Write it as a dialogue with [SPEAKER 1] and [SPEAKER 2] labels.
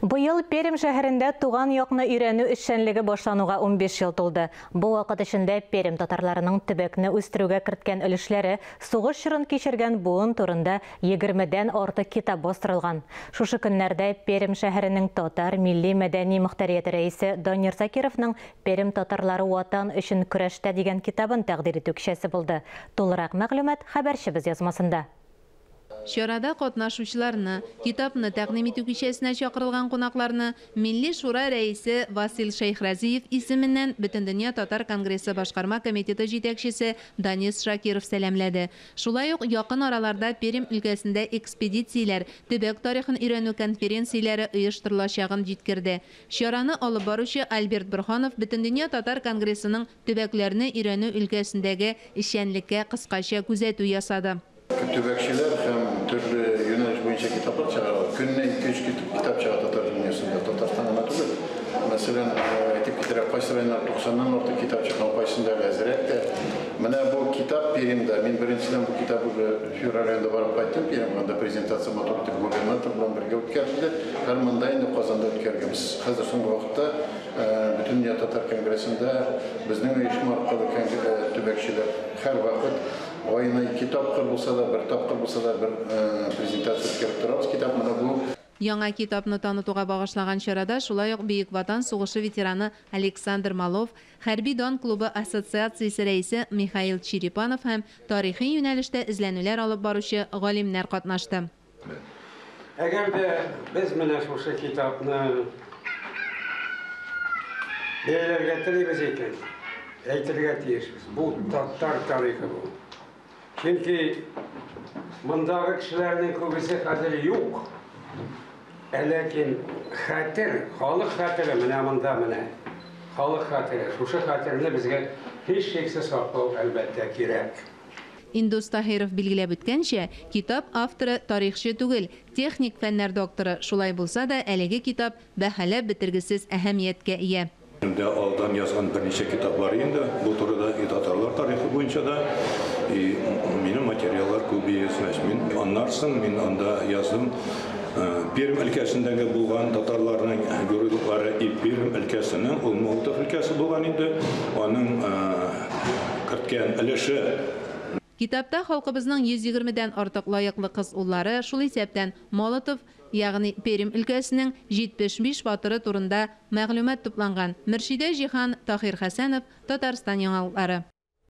[SPEAKER 1] Быел Пермь шәһәрендә туган якны өйрәнү эшчәнлеге башлануга 15 ел тулды. Бу вакыт эчендә Пермь татарларының төбәкне үстерүгә керткән өлешләре, сугыш чорын кичергән буын турында егермедән артык китап бастырылган. Шушы көннәрдә Пермь шәһәренең татар милли-мәдәни мохтарияте рәисе Данир Закировның Пермь татарлары Ватан өчен көрәштә дигән китабын тәкъдир итү кичәсе булды. Тулырак мәгълүмат хәбәрчебез язмасында.
[SPEAKER 2] Чарада катнашучыларны, китапны тәкъдим итү кичәсенә чакырылган кунакларны Милли Шура рәисе Васил Шәйхразиев исеменнән Бөтендөнья татар конгрессы башкарма комитеты җитәкчесе Данис Шакиров сәламләде. Шулай ук якын араларда Пермь өлкәсендә экспедицияләр, төбәк тарихын өйрәнү конференцияләре оештырылачагын җиткерде. Чараны алып баручы Альберт Борһанов Бөтендөнья татар конгрессының төбәкләрне өйрәнү өлкәсендәге эшчәнлеккә кыскача күзәтү ясады.
[SPEAKER 3] Төбәкчеләр һәм төрле юнәлеш буенча китаплар чыгаралар. Көненә 2-3 китап чыга татар дөньясында, Татарстан гына түгел. Мәсәлән, әйтеп китерә, кайсы районнар 90-нан артык китап чыккан, кайсында әле әзрәк тә. Менә бу китап Пермьдә. Мин беренчедән бу китап уже февраль аенда барып кайттым Пермьгә. Анда презентация матур итеп губернатор белән бергә үткәрелде. Һәм монда инде Казанда үткәрелгән. Без хәзер соңгы вакытта Бөтендөнья татар конгрессында безнең оешма аркылы төбәкчеләр һәрвакыт Аена ике тапкыр булса да, бер тапкыр булса да бер презентация үткәреп торабыз. Китап менә бу.
[SPEAKER 2] Яңа китапны танытуга багышлаган чарада шулай ук Бөек Ватан сугышы ветераны Александр Малов, Хәрби дан клубы ассоциациясе рәисе Михаил Черепанов һәм тарихи юнәлештә эзләнүләр алып баручы галимнәр катнашты.
[SPEAKER 4] Әгәр дә без менә шушы китапны бәяләргә телибез икән, әйтергә тиешбез, бу татар тарихы бу. Чөнки мондагы кешеләрнең күбесе хәзер юк. Ә ләкин хәтер, халык хәтере менә монда менә. Халык хәтере. Шушы хәтерне безгә һичшиксез саклау, әлбәттә, кирәк.
[SPEAKER 2] Индус Таһиров билгеләп үткәнчә, китап авторы тарихчы түгел, техник фәннәр докторы, шулай булса да әлеге китап бәһаләп бетергесез әһәмияткә ия.
[SPEAKER 5] Миндә алдан язган берничә китап бар инде бу турыда, и татарлар тарихы буенча да, и минем материаллар күп, и значит, мин аннан соң мин анда яздым Пермь өлкәсендәге булган татарларның геройлыклары и Пермь өлкәсенең, ул Молотов өлкәсе булган инде, аның керткән өлеше.
[SPEAKER 2] Китапта халкыбызның 120 дән артык лаеклы кыз-уллары, шул исәптән Молотов, ягъни Пермь өлкәсенең 75 батыры турында мәгълүмат тупланган. Мөршидә Җиһан, Таһир Хәсәнов, Татарстан яңалыклары.